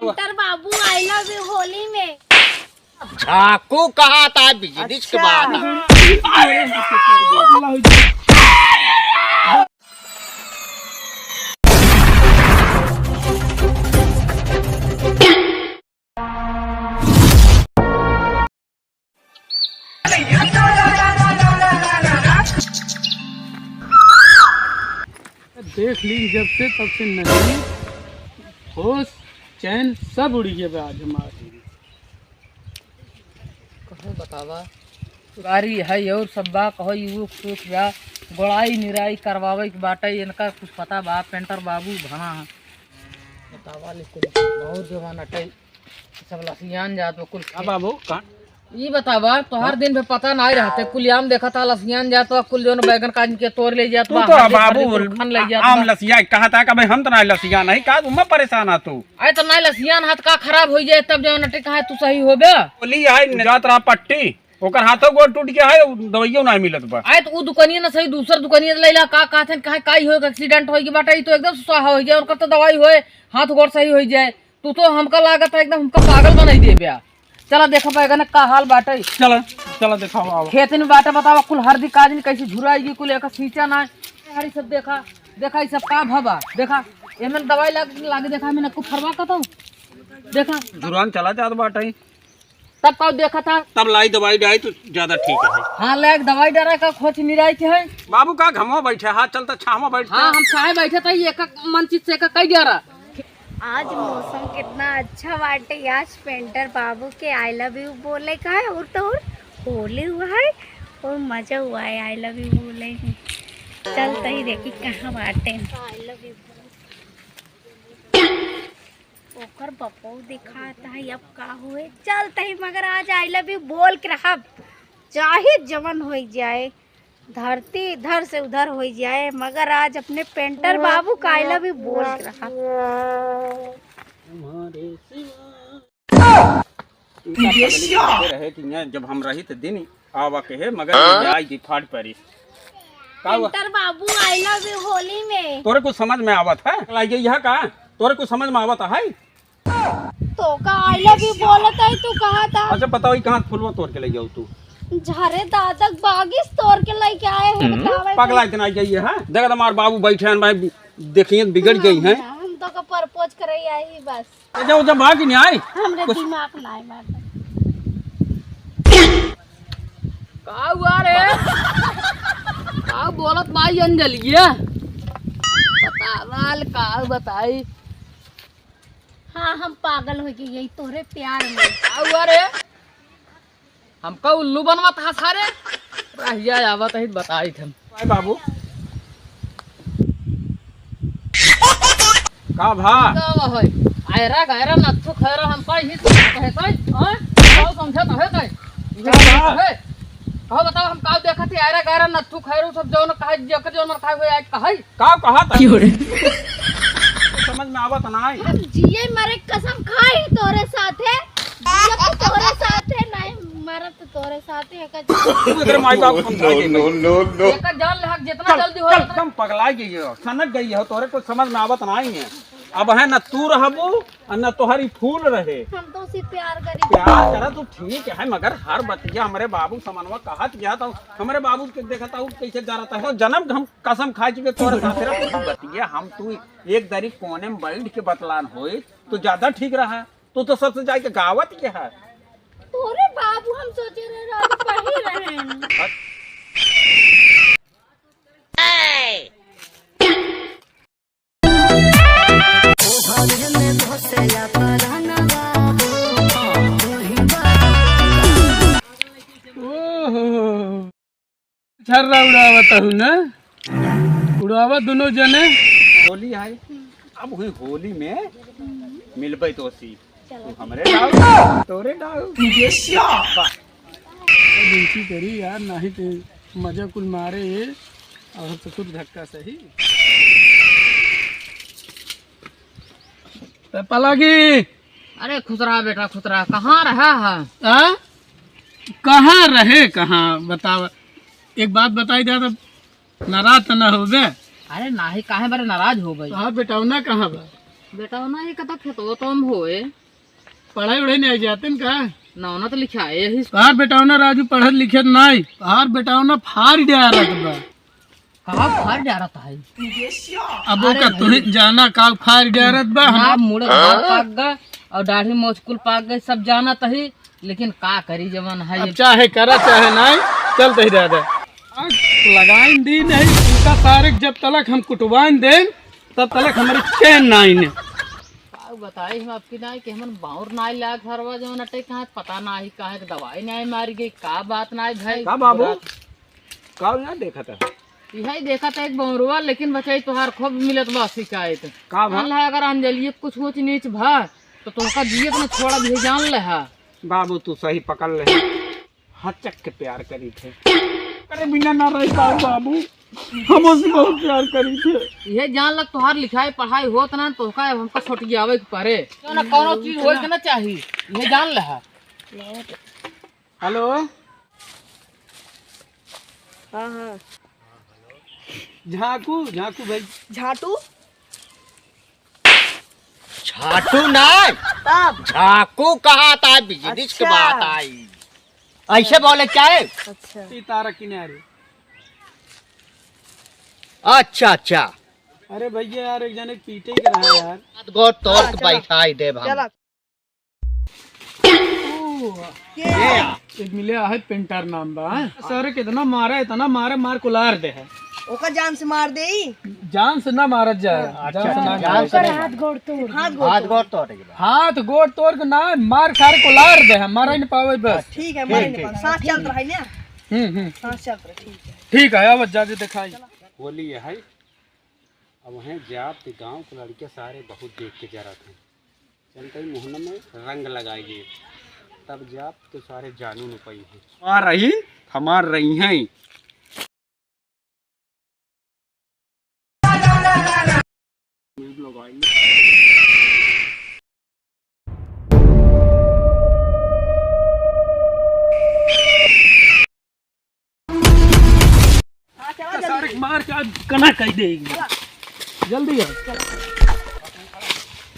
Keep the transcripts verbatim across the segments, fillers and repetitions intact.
पेंटर Babu, I love you Holi में। झाकू कहा था, बिजनेस के अच्छा। बात। देख ली जब से, तब से नशे, होश, चैन सब उड़ी गए बा आज हमार। कहो बतावा, गाड़ी है और सब बा, कहो ई ऊख सूख बा, गोड़ाई निराई करवावे के बाटे, इनका कुछ पता बा, पेंटर बाबू भना है। बतावा, लेकिन बहुत जवान अटै, सब लसियान जात बा कुल। का बाबू, का? ई बतावा, तोहार हाँ? दिन पे पता नाहीं रहते, कुल आम देखा था लसियान जात बा, कुल जौन बैगन काट के तोड़ ले जात तू बा, तो हाथ बाबू, कुल खान ले जात आम बा। लसिया कहा था कि भाई हम तो ना लसिया नहीं, का तुम परेशान आ तू? अरे तो ना लसियान हाथ का खराब हो जाए, तब जौन अटे कहा तू सही होबे। बोली है न जात रहा पट्टी, ओकर हाथों गोड़ टूट गया है, दवाइयों ना मिलत बा। अरे तो ऊ दुकानिया ना सही, दूसर दुकानिया ले ला, का कहते हैं, कहे काई होए, एक्सीडेंट होए के बाटे, ई तो एकदम स्वाहा हो जाए, ओकर तो दवाई होए, हाथ गोड़ सही हो जाए। तू तो हमका लागत है एकदम हमका पागल बनाई देबे। चला देखा बैगन का हाल बाटे। चला, चला देखावा, आवा। खेत में बाटे बतावा, कुल हरदी काजनी कैसे झुराई गई, कुल एका सींचा ना। हरी सब देखा, देखा ई सब का भवा, देखा एमन दवाई लाग लागे, देखा एमन को फरवा का तो देखा। जुरान चला जात बाटे। तब का देखा था? तब लाई दवाई डाई तो ज्यादा ठीक है। हाँ, लायक दवाई डरा का खोच निराई के है। बाबू का घमवा बैठे, हाथ चलता छावा बैठता। हाँ, हम चाहे बैठे थे, ये का मन चित से का कई डरा। आज मौसम कितना अच्छा बाटे, आज पेंटर बाबू के I love you बोले का है, और तो और होली हुआ है और मजा हुआ है I love you बोले ही। चल तही देखी कहाँ बाटे। I love you। ओकर बपौ दिखात है, अब का हुए? चल तही मगर आज I love you बोल के रहब, चाहे जवन होई जाए। धरती इधर से उधर होई जाए, मगर आज अपने पेंटर बाबू का I love you बोल के रहा। तू का पगली करते रहे कि यहाँ जब हम रही तो दिन आवा के है, मगर ये आई दी फाड़ परी। का हुआ? पेंटर Babu, I love you Holi में। तोरे कुछ समझ में आवत है? लाई गई है का? तोरे कुछ समझ में आवत है? तो का I love you बोलत है, तू कहा था? अच्छा बताओ, ई कहाँ फुलवा तोड़ के ले जाऊ तू? झरे दादक बागिस तोड़ के लेके आए हैं, हम्म। बतावे पगला तो। इतना आई गई है, हाँ? देखा तो हमार बाबू बैठे हैं भाई, देखिए बिगड़ गई हैं। हम तो का प्रपोज करे आई ही बस। ए, जाओ, जब भाग नहीं आए। हमरे कुछ दिमाग ना आए बात। का हुआ रे? का बोलत माई अंजलिया? बतावाल का बताई? हाँ, हम पागल हो गए यही तोरे प्यार में। का हुआ रे? हमका उल्लू बनवा था सारे। रहिया आवत ही बताई थे। भाई बाबू। का भा? का है? आयरा गायरा नत्थू खैरा हमका ही कहे कोई? हाँ? का समझत है कोई? का भा? है? कहो बताओ हम का देखत ही आयरा गायरा नत्थू खैरू सब जौन कहे जेकर जौन खाए हुए आज कहे? का कहा था? क्यों रे? समझ में आवत ना है। हम जिए मरे कसम खाई तोरे साथे, जिए तो तोरे साथे, नहीं मरत तो तोरे साथे है का। तू इधर माई बाप समझा दे। No, no, no, no। एकर जान ले हक जितना चल, जल्दी हो चल, उतना। एकदम पगला गई हो, सनक गई हो, तोरे कुछ समझ में आवत ना है। अब है न तू रहबू और न तोहरी फूल रहे। हम तो उसी प्यार करी। प्यार करा तू ठीक है, मगर हर बतिया हमरे बाबू समनवा कहत गया तो हमरे बाबू के देखत आऊ कैसे जा रहा था। जन्म हम कसम खा चुके तोरे साथ रह, तू बतिया हम तू एक दरी कोने में बैठ के बतलान होए तो ज्यादा ठीक रहा। तू तो सबसे जाके गावत के है। तोरे बाबू हम सोचे रहे राज पही रहे। ओहो। छर्रा उड़ावत हूँ ना, उड़ावा दोनों जने। होली है, अब हुई होली में मिलबे तो सी। तू हमरे डाल, तोरे डाल। वाह। विनती करी यार, नहीं तो मजा कुल मारे ये और ससुर धक्का सही। ए, पलागी। अरे खुश रहा बेटा, खुश रहा। कहाँ रहा है? आ? कहाँ रहे, कहाँ बतावा? एक बात बताई दे तो नाराज तो ना होबे? अरे नाही, काहे बारे नाराज होबे? हाँ बेटा, ना कहाँ बा? बेटा ना, ये कता खेतवा तो हम होए। पढ़ाई वढ़ाई नहीं आई जाते न का? ना, ना तो लिखाए यही। तोहार बेटा ना राजू पढ़त लिखत नहीं, तोहार बेटा ना फार डारत बा। का फार डारत है? अब वो अरे का भाई। तुही जाना का फार डारत बा? ना, हम मुड़े घाव पाक गए और दाढ़ी मोछ कुल पाक गए, सब जानत ही, लेकिन का करी जवन है अब ये। चाहे करा चाहे नहीं, चलत ही दादा। आग लगाइन दी नहीं, उनका तारीख जब तलक हम कुटवाइन देन, तब तलक हमारे चैन नहीं ने। का बताई हम आपकी नाई कि हमन बाउर नाई लाग घरवा जवन अटे कहाँ पता नाही काहे के दवाई नाई मारी गई, का बात नाई भाई। का बाबू? पूरा का ना देखत है? इहै देखत है एक बउरवा, लेकिन बचाई तोहार खूब मिलत बा शिकायत। का भा? अल्लाह अगर अंजलिए कुछ ऊंच नीच भा, तो तोहका जियत न छोड़ा भी जान ले हा। बाबू तू सही पकड़ ले। हचक के प्यार करी थे। अरे बिना ना रह पाओ बाबू, हम उससे बहुत प्यार करी थे। इहे जान लग तोहार लिखाई पढ़ाई होत ना, तोहका अब हमका छोटियावे के परे। क्यों ना कौनो चीज होए के ना चाही, इहे जान ले हा। हेलो। हाँ, हाँ। झाकू, झाकू भाई। झाटू? झाटू ना। तब? झाकू कहा था, बिजनेस के अच्छा। बात आई। ऐसे बोले क्या है? अच्छा। ई तारा किनारे। अच्छा, अच्छा। अरे भैया यार, एक जने के पीटे के रहा यार। हाथ गोड़ तोड़ के चला, चला। बैठाई दे भाई। चला। के? एक मिले आहे पेंटर नाम बा, हैं? सर कितना मारा, इतना मारा, मार कुलार दे है। ओका जान से मार देई। जान से ना मारत जाए, हाँ। जान से ना अच्छा, मारत जाए। हाथ गोड़ तोड़। हाथ गोड़ हाथ तोड़। गोड़ तोड़ के बा। हाथ गोड़ तोड़ के ना, मार सारे कुलार दे है, मारा ही नहीं पावे बस। ठीक है, ठीक, मारे ठीक। नहीं पावे। सांस चलत रही ना। हम्म, हम्म। सांस चलत रही, ठीक है। ठीक है, अब जा जे दिखाई। होली है, अब वहीं जात के गाँव के लड़के सारे बहुत देख के जरत हैं। चलते ही मोहना में रंग लगाएंगे, तब जात के सारे जानू न पाई हैं। आ रही, हमार रही हैं। हाँ, चला तो जल्दी। सारे मार के आज कना कह दे एक बार। चला। जल्दी आ। चला।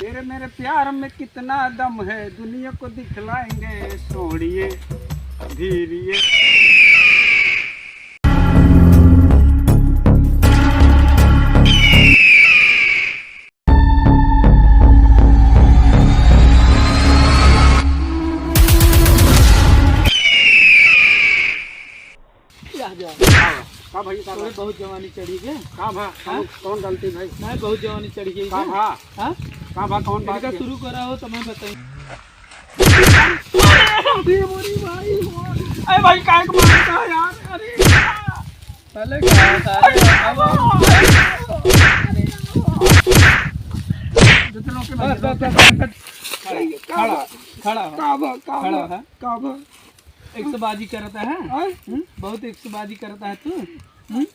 तेरे मेरे प्यार में कितना दम है, दुनिया को दिखलाएंगे, सोनिए, धीरिए। जा, जा। का भा? का भा? तोरे बहुत जवानी चढ़ी गे। का भा? हाँ? कौन, कौन गलती भाई? नहीं, बहुत जवानी चढ़ी गई का है। भा? हाँ? का भा, कौन बात इनका है? शुरू करा हो तो मैं बताई। अरे मोरी भाई, अरे भाई, काय को मारता है यार? अरे पहले कहा था, अरे बाबा। जितनों के बस, बस, बस, बस, बस। खड़ा, खड़ा हो। का भा, का खड़ा भा, हो। का भा? एकसबाजी करता है? हाँ? हम्म? बहुत एकसबाजी करता है तू? हम्म?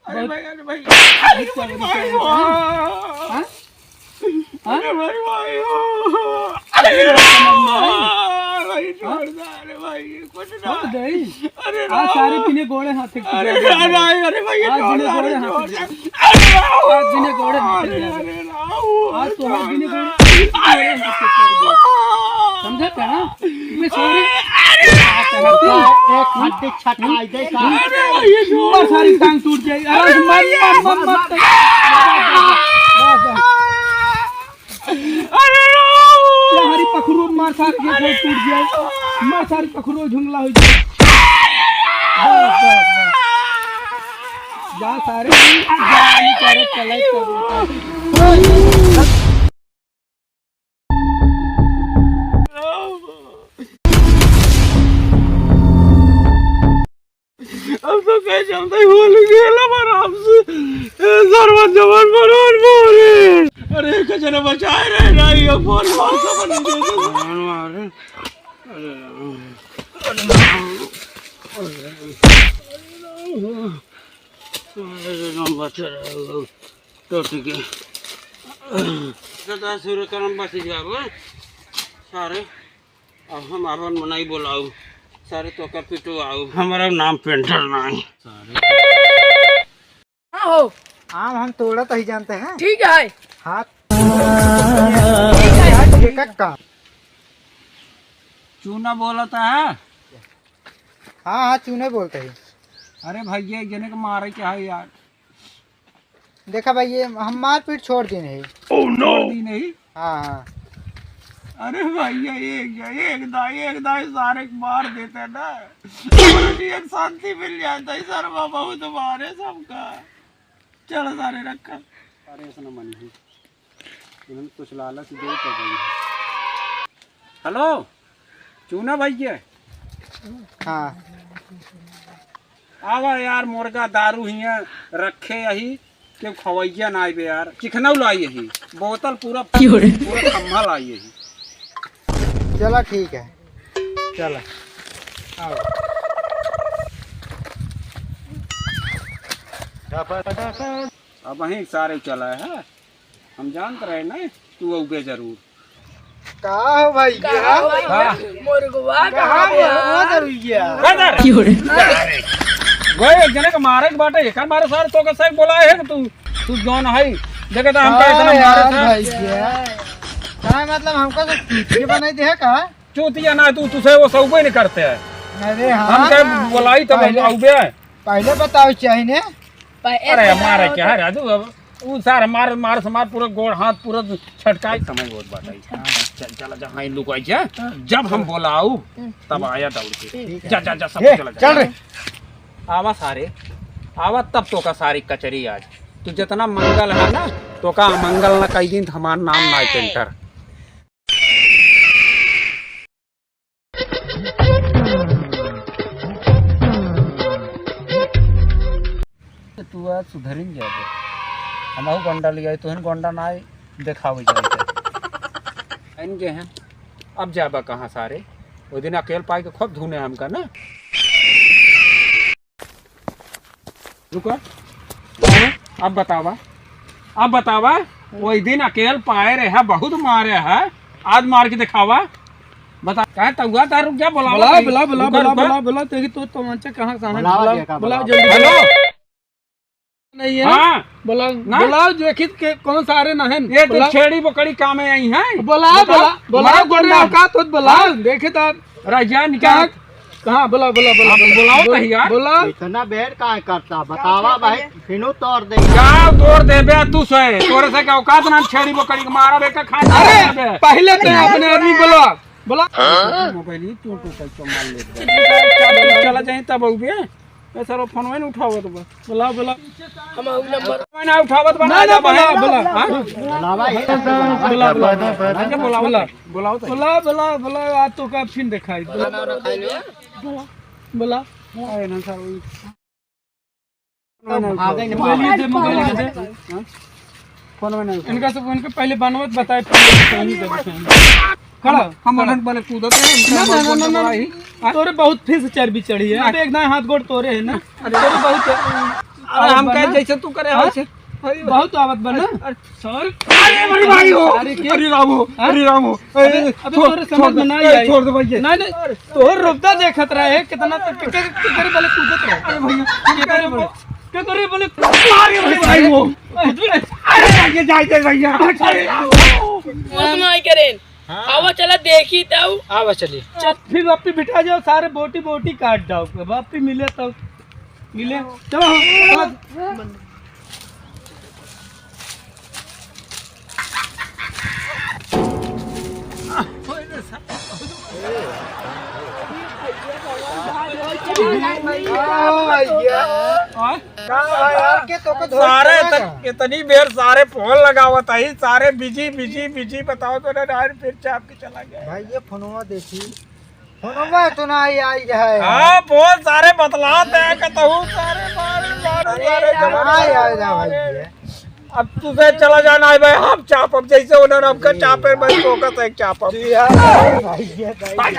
अरे बहुत भाई, अरे भाई, अरे भाई, भाई, हाँ? हाँ? अरे भाई, भाई, अरे भाई, भाई, छोड़ दे, अरे भाई, कुछ ना। छोड़ दे। अरे आ, राम। सारे बिने गोड़े हाथ से अरे, अरे, अरे भैया, आज बिने छोड़, गोड़े अरे, हाथ छोड़। से। अरे राम। आज बिने गोड़े हाथ से। अरे, अरे राम। आज तो आज बिने गोड़े, गोड़े हाथ से छोड़ दे। समझा क्या? मैं सॉरी। अरे राम। एक हड्डी छटकाई दे का। अरे भैया, छोड़। मार सारी टांग टूट जाएगी। अरे मत, मत, मत, मत। बस, बस। अरे राम! या हरी पखरू मार सार के गोड़ टूट जाए, मार सार पखरू झुंगला हो जाए। बस, बस, बस। जा सारे, जा, ये करे, चले, चले। अब तो कहीं चलते ही भूल गेला आराम से। ए, सरवन जवान बनोर बोले। अरे, कचरा बचाए रहे ना, ये फोन मार के बन गए। अरे, अरे, अरे, अरे, राम बचा रहे हो। तो ठीक है। तो शुरू करम बस जाओ, सारे। अब हम आपन मनाई बोलाऊ, सारे तोका पिटवाऊ, हमारा नाम पेंटर नाई। सारे। हाँ हो। आम हम तोड़त ही जानते हैं। ठीक है। हाथ। ये का काम? चूना बोलत है। हाँ, हाँ, चूने बोलत ही। अरे भैया, एक जने के मारे के है यार। देखा भाई, ये हम मारपीट छोड़ दीन ही। Oh no! छोड़ दीन ही? हाँ, हाँ। अरे भैया, एक जा, एक दाई, एक दाई सारे के मार देते ना, एक शांति मिल जाता है। सरवा बहुत मारे सबका। चल सारे रखा। अरे ऐसा ना मानी। इन्होंने कुछ लालच दे तो गई। हेलो, चूना भैया। हाँ। आवा यार, मुर्गा दारू हियाँ रखे यही, केहू खवैया ना आइबे यार। चिखनऊ लाई यही, बोतल पूरा, क्यों रे? पूरा खम्भा लाई यही। चला ठीक है, चला। आओ। अब वहीं सारे चला है। हम जानत रहे ना, तू अउबे जरूर। का हो भैया? का हो भैया? हाँ। मुर्गवा कहाँ कहाँ बा? मुर्गवा दरुइया? बदर! क्यों रे? गोए एक जने के मारे के बाटे, एकर मारे सारे तो के सही बोला है कि तू, तू जौन है, देखे तो हमका हाँ इतना मारे यार से। भैया। का मतलब हमका तो चूतिया बनाई दे है का? चूतिया ना तू, तुझसे वो सब कोई नहीं करते है। अरे हाँ। हम कहे बोलाई तब पहले अउबे। पहले बतावे चाही ने। अरे मारे क्या है राजू, अब उ सार मार, मार से मार पूरा गोड़ हाथ पूरा छटकाई। समय बहुत बात आई। हाँ, चल, चला जा, हाँ, लुकाई जा। जब हम बोलाऊ, तब आया दौड़ के। ठीक है। जा, जा, जा, सब ए, चला जा। चल रे। आवा सारे, आवा तब तो का सारी कचरी आज। तू जितना मंगल है ना, तो का अमंगल ना कई दिन, हमार नाम ना पेंटर। तू आज सुधरिन जाबे। हमहू गोंडा लिया, तोहन गोंडा ना आए, देखावे जाए। आइन गए हैं, अब जाबा कहाँ सारे? वो दिन अकेल पाए के खूब धुने हमका ना। रुको। अब बतावा, अब बतावा, वही दिन अकेल पाए रहे, बहुत मारे है, आज मार के दिखावा। बता, काहे तउआ था, रुक जा, बुलावा बुला, भाई। बुला, बुला, रुका, बुला, रुका। बुला, बुला, देखी तो तमंचा कहाँ, कहाँ है? बुलावा बुला, देखा, बुला, बुला। जल्दी हेलो। बुला। नहीं है। हाँ। बुला, ना? बुलाओ, जो खिद के कौन सारे ना है? ये तो बुला। छेड़ी बोकड़ी काम में आई है। बुला, बता, बुला, बुला, मार बोल रहा। का तो बुला, हाँ। देखे तो आप। राजा निकाल। कहाँ? कहाँ? बुला, बुला, बुला, आप बुला। बुलाओ बोल-, तो यार। बुला। इतना बेर काहे करता? बतावा भाई, फिनू तोड़ दे। का तोड़ देबे तू से? तोरे से का औकात ना, छेड़ी बोकड़ी के मारा बे का खा अरे, जाबे। पहले तो अपने आदमी बुला, बुला। हाँ? मोबाइल ही तू, तू कहीं तो मार ले। चला जाए तब अउबे। ए सारो फोनवा नहीं उठावत बा। बुला, बुला। हम अउ नंबर। फोनवा ना उठावत बा, ना, ना, ना, बुला, बुला। बुला। हाँ? बुलावा, ये बुला, बुला, बुला। अच्छा, बुलावा। बुला। बुलाओ तो। बुला, बुला, बुला, आज तो का फिन दिखाई। बुला। खाना वाना खा लिया? बुला। बुला। अरे ना सारो। फोनवा ना उठावत। मोबाइल दे, मोबाइल दे। हाँ? फोनवा ना उठावत। इनका सब, इनके पहले बनवत बताए, पहले बताए, नहीं देते हैं। खड़ा, हम खड़ा। उन्हें बोले कूदत है, इनका ना, ना, ना, ना, ना। भाई। हाँ? तोरे बहुत फिर से चर्बी चढ़ी है। हाँ। अबे एक दाएं हाथ गोड़ तोरे है ना। अरे। तोरे बहुत अरे हम कहे बना। जैसे तू करे हाँ? वैसे। अरे बहुत आवत बना। अरे, अरे, सर। अरे, अरे भाई हो। अरे, के? अरे राम हो, हाँ? अरे राम हो। अबे, ए, अबे छोड़, तोरे समझ छोड़ दे। में ना ए, आई। छोड़ दे भाई ये। नहीं, नहीं, तोर रुपया देखत रहे, कितना तो के, के, के करे बोले कूदत रहे। अरे भैया, के करे बोले, के करे बोले। अरे भाई, भाई हो। अरे, अरे, ये जाए दे भैया। अरे, वो तो नहीं करें। हाँ। आवा चला देखी तऊ। आवा चली। चल, फिर वापी बिठा जाओ, सारे बोटी बोटी काट जाओ। वापी मिले तब मिले। चलो, चलो। हाँ? का भाई, आपके तो को धोई सारे देना तक ना। इतनी देर सारे फोन लगावत आई, सारे बिजी, बिजी, बिजी, बताओ तो ना, डायर फिर चाप के चला गया। भाई, ये फोनवा देखी, फोनवा तो ना आई, आई है। हाँ, फोन सारे बतलात है, कतहू सारे मारे, मारे, अरे सारे यार, जमाना आई, आई ना भाई, ये। अब तुझे चला जाना है भाई, हम चाप, अब जैसे उन्होंने हमका जी चापे, यार। भाई, फोकस है चाप अब। जी यार, भाई, ये भाई।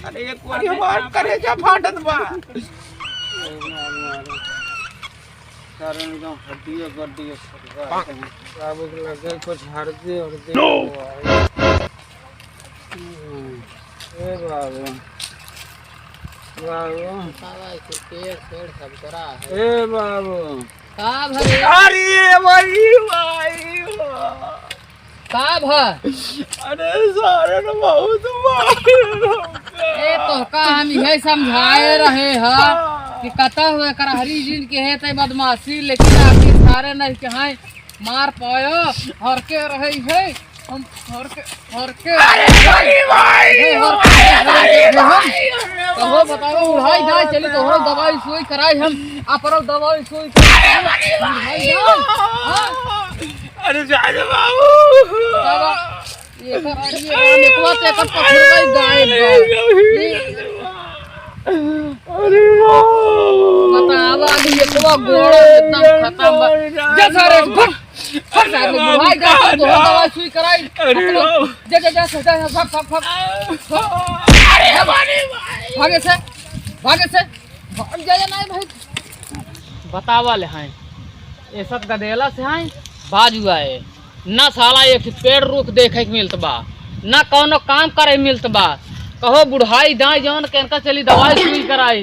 अरे, ये कोई अरे, हमार करेजा फाटत बा। कारण एकदम हड्डिये गड्डिये फट गया। बाबू के लगे कुछ हरदी उरदी No! हुआ है। हम्म, ए बाबू। बाबू। बतावा, ऐसे पेड़, पेड़ सब करा है। ए बाबू। का भरे? अरे भाई, भाई, भाई। का भा? अरे सारे न बहुत मारे हमका। ए, तोहका हम इहे समझाए रहे ह कि कतहु एकर हरी जिन के है तै बदमाशी, लेकिन आपके सारे नहीं के हैं मार पायो। हर के रहे है, हम हर के, हर के। अरे भाई, भाई, ए, हर के, अरे हर के, भाई, हम। कहो बताओ, उड़ाई जाए, चली तोहरो दवाई सुई कराई हम, अपरो दवाई सुई कराई। अरे भाई, भाई, हाँ? अरे जाने बाबू। बाबा, एकर अरे राम, एकवा तो एकर पथरवा ही गायब बा। अरे राम। बतावा, अभी एकवा गोड़ एकदम खत्म बा। जा सारे, भाग, भाग सारे, भाग, जा, जा, जा, दवाई सुई कराई। अरे अपना, राम। जा, जा, जा, जा, जा, भाग, भाग, भाग। अरे हमारे भाई। भागे से, भागे से, भाग जा, जा, नहीं भाई। बतावा ले हैं, ये सब गदेला से हैं, बाजू आए। ना साला एक पेड़ रुख देखे के मिलत बा, ना कौनो काम करे मिलत बा। कहो बुढ़ाई दाई जौन केनका चली दवाई सुई कराई।